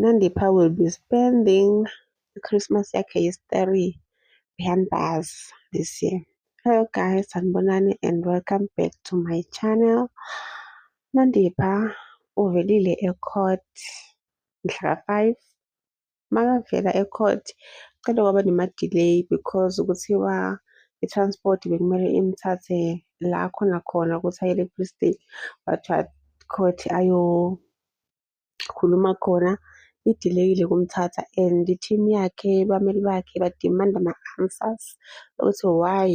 Nandipha will be spending i-Christmas yakhe yesi-three behind bars this year. Hello guys, sanibonani and welcome back to my channel. Nandipha uvelile e-court mhla ka-5. Makavela e-court kuqale kwaba nema-delay because kuthiwa i-transport bekumele imthathe la akhona khona ukuthi aye e-police station, what court ayokhuluma khona. I-delay-ile ukumthatha and i-team yakhe, abameli bakhe ba-demand-a ama-answers ukuthi why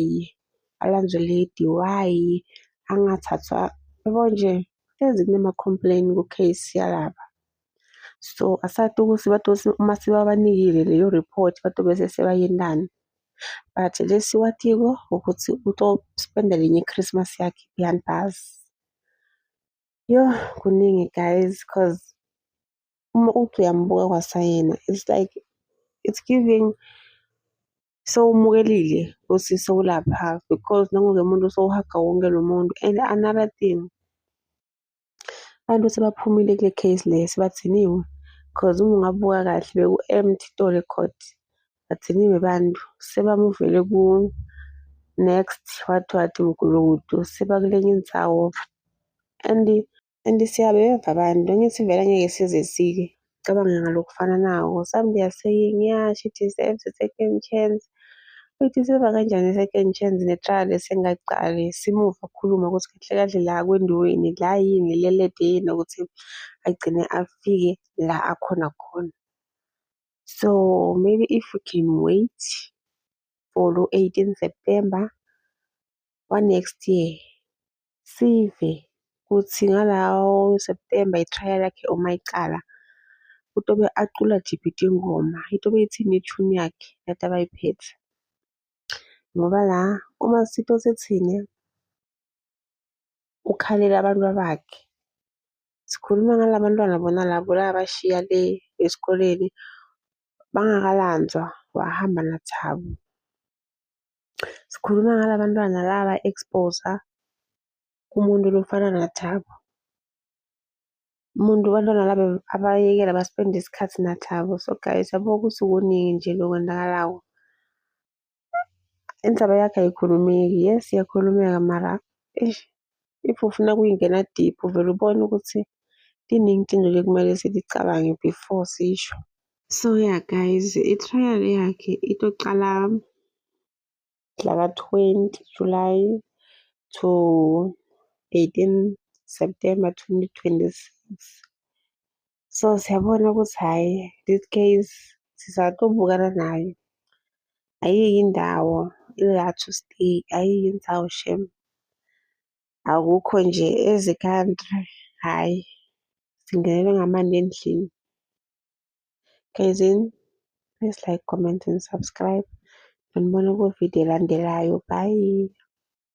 alandzwe late, why angathathwa, yabo nje hlezi kunama-complain ku-case yalaba. So asati ukuthi batothi uma sebabanikile leyo report batobe sebayentani, but lesikwatiko ukuthi uto-spend-a lenye i-Christmas yakhe behind bars. Yoh, kuningi guys, 'cause uma uthi uyambuka kwasayena, it's like it's giving sewumukelile ukuthi sewulapha because nangu-ke umuntu sowuhaga wonke lo muntu. And another thing, abantu sebaphumile kule case le sebadziniwe 'cause uma ungabuka kahle beku-empty itolo e-court, badziniwe bantu sebamuvele ku-next what what mgulukudu, sebakulenye indzawo and siyabeva abantu, angithi vele angeke size sicabange ngalokufananako. Some they are saying, yeah, she deserves a second chance. Uyi-deserve-a kanjani i-second chance ne-trial esengakacali? Simuva ukukhuluma ukuthi kahle kahle la kwendiweni, la yini le lede yena ukuthi agcine afike la akhona khona. So maybe if we can wait for lo 18 September wa-next year, sive kuthi ngalawo September i-trial yakhe uma icala, utobe acula tiphi tingoma, itobe ithini i-tune yakhe leti abayiphethe. Ngoba la uma sitotsi thine ukhalela abantu bakhe. Sikhuluma ngala bantwana bona labo labashiya le esikoleni bangakalandzwa wahamba naThabo. Sikhuluma ngala bantwana laba expose-a kumuntu lofana naThabo. Umuntu bantwana laba abayekela ba-spend-e isikhathi naThabo. So guys, yabo ukuthi kuningi nje lokwenzakalako. Indzaba yakhe ayikhulumeki, yes iyakhulumeka mara eish, if ufuna ukuyingena deep uvele ubone ukuthi tiningi tintfo lekumele siticabange before sisho. So yeah guys, i-trial yakhe itocala mhla ka-20 July to 18 September 2026. So siyabona ukuthi hhayi, this case sisatobukana nayo. Ayiyi indawo, ila to stay, ayiyi indzawo shame. Akukho nje as a country, hhayi, singenelwe ngamanti endlini. Guys, please like, comment and subscribe. Nginibona ku-video elandelayo. Bye.